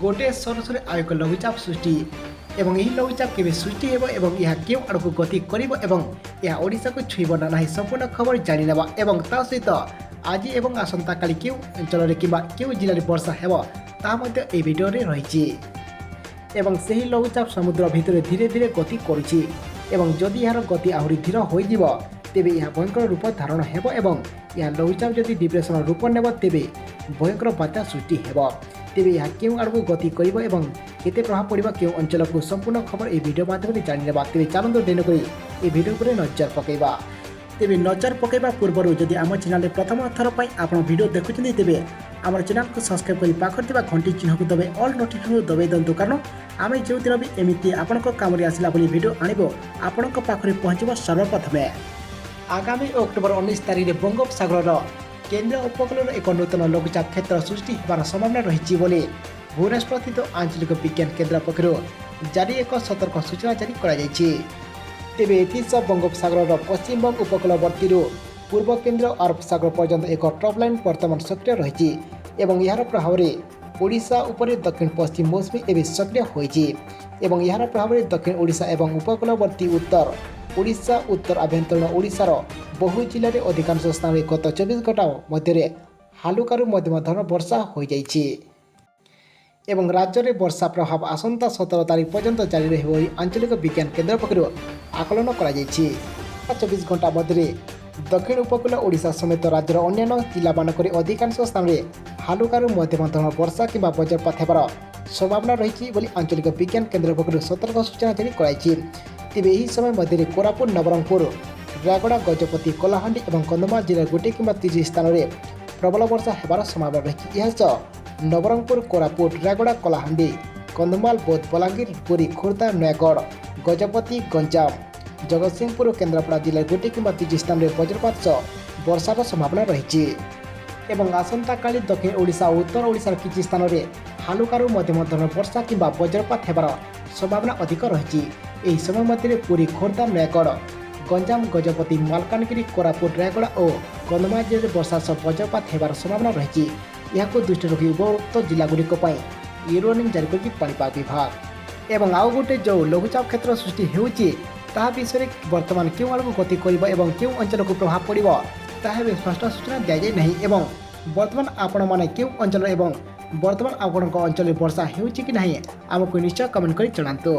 ଗୋଟିଏ ସରୁ ଆଉ ଏକ ଲଘୁଚାପ ସୃଷ୍ଟି ଏବଂ ଏହି ଲଘୁଚାପ କେବେ ସୃଷ୍ଟି ହେବ ଏବଂ ଏହା କେଉଁ ଆଡ଼କୁ ଗତି କରିବ ଏବଂ ଏହା ଓଡ଼ିଶାକୁ ଛୁଇଁବ ନା ନାହିଁ, ସମ୍ପୂର୍ଣ୍ଣ ଖବର ଜାଣିନେବା। ଏବଂ ତା ସହିତ ଆଜି ଏବଂ ଆସନ୍ତାକାଲି କେଉଁ ଅଞ୍ଚଳରେ କିମ୍ବା କେଉଁ ଜିଲ୍ଲାରେ ବର୍ଷା ହେବ, ତାହା ମଧ୍ୟ ଏହି ଭିଡ଼ିଓରେ ରହିଛି। ଏବଂ ସେହି ଲଘୁଚାପ ସମୁଦ୍ର ଭିତରେ ଧୀରେ ଧୀରେ ଗତି କରୁଛି ଏବଂ ଯଦି ଏହାର ଗତି ଆହୁରି ଧୀର ହୋଇଯିବ, ତେବେ ଏହା ଭୟଙ୍କର ରୂପ ଧାରଣ ହେବ ଏବଂ ଏହା ଲଘୁଚାପ ଯଦି ଡିପ୍ରେସନର ରୂପ ନେବ, ତେବେ ଭୟଙ୍କର ବାତ୍ୟା ସୃଷ୍ଟି ହେବ। ତେବେ ଏହା କେଉଁ ଆଡ଼କୁ ଗତି କରିବ ଏବଂ କେତେ ପ୍ରଭାବ ପଡ଼ିବ କେଉଁ ଅଞ୍ଚଳକୁ, ସମ୍ପୂର୍ଣ୍ଣ ଖବର ଏହି ଭିଡ଼ିଓ ମାଧ୍ୟମରେ ଜାଣିନେବା। ତେବେ ଚାଲନ୍ତୁ ଡେରି ନକରି ଏହି ଭିଡ଼ିଓ ଉପରେ ନଜର ପକାଇବା। ତେବେ ନଜର ପକାଇବା ପୂର୍ବରୁ ଯଦି ଆମ ଚ୍ୟାନେଲରେ ପ୍ରଥମ ଥର ପାଇଁ ଆପଣ ଭିଡ଼ିଓ ଦେଖୁଛନ୍ତି, ତେବେ ଆମର ଚ୍ୟାନେଲକୁ ସବସ୍କ୍ରାଇବ୍ କରି ପାଖରେ ଥିବା ଘଣ୍ଟି ଚିହ୍ନକୁ ଦବାଇ ଅଲ୍ ନୋଟିଫିକେସନ୍ ଦବାଇ ଦିଅନ୍ତୁ, କାରଣ ଆମେ ଯେଉଁଦିନ ବି ଏମିତି ଆପଣଙ୍କ କାମରେ ଆସିଲା ଭଳି ଭିଡ଼ିଓ ଆଣିବ, ଆପଣଙ୍କ ପାଖରେ ପହଞ୍ଚିବ ସର୍ବପ୍ରଥମେ। ଆଗାମୀ ଅକ୍ଟୋବର 19 ତାରିଖରେ ବଙ୍ଗୋପସାଗରର କେନ୍ଦ୍ର ଉପକୂଳରେ ଏକ ନୂତନ ଲଘୁଚାପ କ୍ଷେତ୍ର ସୃଷ୍ଟି ହେବାର ସମ୍ଭାବନା ରହିଛି ବୋଲି ଭୁବନେଶ୍ୱରସ୍ଥିତ ଆଞ୍ଚଳିକ ବିଜ୍ଞାନ କେନ୍ଦ୍ର ପକ୍ଷରୁ ଜାରି ଏକ ସତର୍କ ସୂଚନା ଜାରି କରାଯାଇଛି। ତେବେ ଏଥିସହ ବଙ୍ଗୋପସାଗରର ପଶ୍ଚିମବଙ୍ଗ ଉପକୂଳବର୍ତ୍ତୀରୁ ପୂର୍ବ କେନ୍ଦ୍ର ଆରବ ସାଗର ପର୍ଯ୍ୟନ୍ତ ଏକ ଟ୍ରପ୍ ଲାଇନ୍ ବର୍ତ୍ତମାନ ସକ୍ରିୟ ରହିଛି ଏବଂ ଏହାର ପ୍ରଭାବରେ ଓଡ଼ିଶା ଉପରେ ଦକ୍ଷିଣ ପଶ୍ଚିମ ମୌସୁମୀ ଏବେ ସକ୍ରିୟ ହୋଇଛି ଏବଂ ଏହାର ପ୍ରଭାବରେ ଦକ୍ଷିଣ ଓଡ଼ିଶା ଏବଂ ଉପକୂଳବର୍ତ୍ତୀ ଉତ୍ତର ଓଡ଼ିଶା, ଉତ୍ତର ଆଭ୍ୟନ୍ତରୀଣ ଓଡ଼ିଶାର ବହୁ ଜିଲ୍ଲାରେ ଅଧିକାଂଶ ସ୍ଥାନରେ ଗତ 24 ଘଣ୍ଟା ମଧ୍ୟରେ ହାଲୁକାରୁ ମଧ୍ୟମ ଧରଣର ବର୍ଷା ହୋଇଯାଇଛି ଏବଂ ରାଜ୍ୟରେ ବର୍ଷା ପ୍ରଭାବ ଆସନ୍ତା 17 ତାରିଖ ପର୍ଯ୍ୟନ୍ତ ଜାରି ରହିବ ବୋଲି ଆଞ୍ଚଳିକ ବିଜ୍ଞାନ କେନ୍ଦ୍ର ପକ୍ଷରୁ ଆକଳନ କରାଯାଇଛି। 24 ଘଣ୍ଟା ମଧ୍ୟରେ ଦକ୍ଷିଣ ଉପକୂଳ ଓଡ଼ିଶା ସମେତ ରାଜ୍ୟର ଅନ୍ୟାନ୍ୟ ଜିଲ୍ଲାମାନଙ୍କରେ ଅଧିକାଂଶ ସ୍ଥାନରେ ହାଲୁକାରୁ ମଧ୍ୟମ ଧରଣର ବର୍ଷା କିମ୍ବା ବଜ୍ରପାତ ହେବାର ସମ୍ଭାବନା ରହିଛି ବୋଲି ଆଞ୍ଚଳିକ ବିଜ୍ଞାନ କେନ୍ଦ୍ର ପକ୍ଷରୁ ସତର୍କ ସୂଚନା ଜାରି କରାଯାଇଛି। ତେବେ ଏହି ସମୟ ମଧ୍ୟରେ କୋରାପୁଟ, ନବରଙ୍ଗପୁର, ରାୟଗଡ଼ା, ଗଜପତି, କଳାହାଣ୍ଡି ଏବଂ କନ୍ଧମାଳ ଜିଲ୍ଲାର ଗୋଟିଏ କିମ୍ବା 3 ସ୍ଥାନରେ ପ୍ରବଳ ବର୍ଷା ହେବାର ସମ୍ଭାବନା ରହିଛି। ଏହା ସହ ନବରଙ୍ଗପୁର, କୋରାପୁଟ, ରାୟଗଡ଼ା, କଳାହାଣ୍ଡି, କନ୍ଧମାଳ, ବୌଦ୍ଧ, ବଲାଙ୍ଗୀର, ପୁରୀ, ଖୋର୍ଦ୍ଧା, ନୟାଗଡ଼, ଗଜପତି, ଗଞ୍ଜାମ, ଜଗତସିଂହପୁର ଓ କେନ୍ଦ୍ରାପଡ଼ା ଜିଲ୍ଲାର ଗୋଟିଏ କିମ୍ବା 3 ସ୍ଥାନରେ ବଜ୍ରପାତ ସହ ବର୍ଷାର ସମ୍ଭାବନା ରହିଛି। ଏବଂ ଆସନ୍ତାକାଲି ଦକ୍ଷିଣ ଓଡ଼ିଶା ଓ ଉତ୍ତର ଓଡ଼ିଶାର କିଛି ସ୍ଥାନରେ ହାଲୁକାରୁ ମଧ୍ୟମ ଧରଣର ବର୍ଷା କିମ୍ବା ବଜ୍ରପାତ ହେବାର ସମ୍ଭାବନା ଅଧିକ ରହିଛି। ଏହି ସମୟ ମଧ୍ୟରେ ପୁରୀ, ଖୋର୍ଦ୍ଧା, ନୟାଗଡ଼, ଗଞ୍ଜାମ, ଗଜପତି, ମାଲକାନଗିରି, କୋରାପୁଟ, ରାୟଗଡ଼ା ଓ କନ୍ଧମାଳ ଜିଲ୍ଲାରେ ବର୍ଷା ସହ ବଜ୍ରପାତ ହେବାର ସମ୍ଭାବନା ରହିଛି। ଏହାକୁ ଦୃଷ୍ଟିରେ ରଖି ଉପରୋକ୍ତ ଜିଲ୍ଲାଗୁଡ଼ିକ ପାଇଁ ୟେଲୋ ୱାର୍ଣ୍ଣିଂ ଜାରି କରିଛି ପାଣିପାଗ ବିଭାଗ। ଏବଂ ଆଉ ଗୋଟେ ଯେଉଁ ଲଘୁଚାପ କ୍ଷେତ୍ର ସୃଷ୍ଟି ହେଉଛି, ତାହା ବିଷୟରେ ବର୍ତ୍ତମାନ କେଉଁ ଆଡ଼କୁ ଗତି କରିବ ଏବଂ କେଉଁ ଅଞ୍ଚଳକୁ ପ୍ରଭାବ ପଡ଼ିବ, ତାହା ଏବେ ସ୍ପଷ୍ଟ ସୂଚନା ଦିଆଯାଇ ନାହିଁ। ଏବଂ ବର୍ତ୍ତମାନ ଆପଣମାନେ କେଉଁ ଅଞ୍ଚଳ ଏବଂ ବର୍ତ୍ତମାନ ଆପଣଙ୍କ ଅଞ୍ଚଳରେ ବର୍ଷା ହେଉଛି କି ନାହିଁ, ଆମକୁ ନିଶ୍ଚୟ କମେଣ୍ଟ କରି ଜଣାନ୍ତୁ।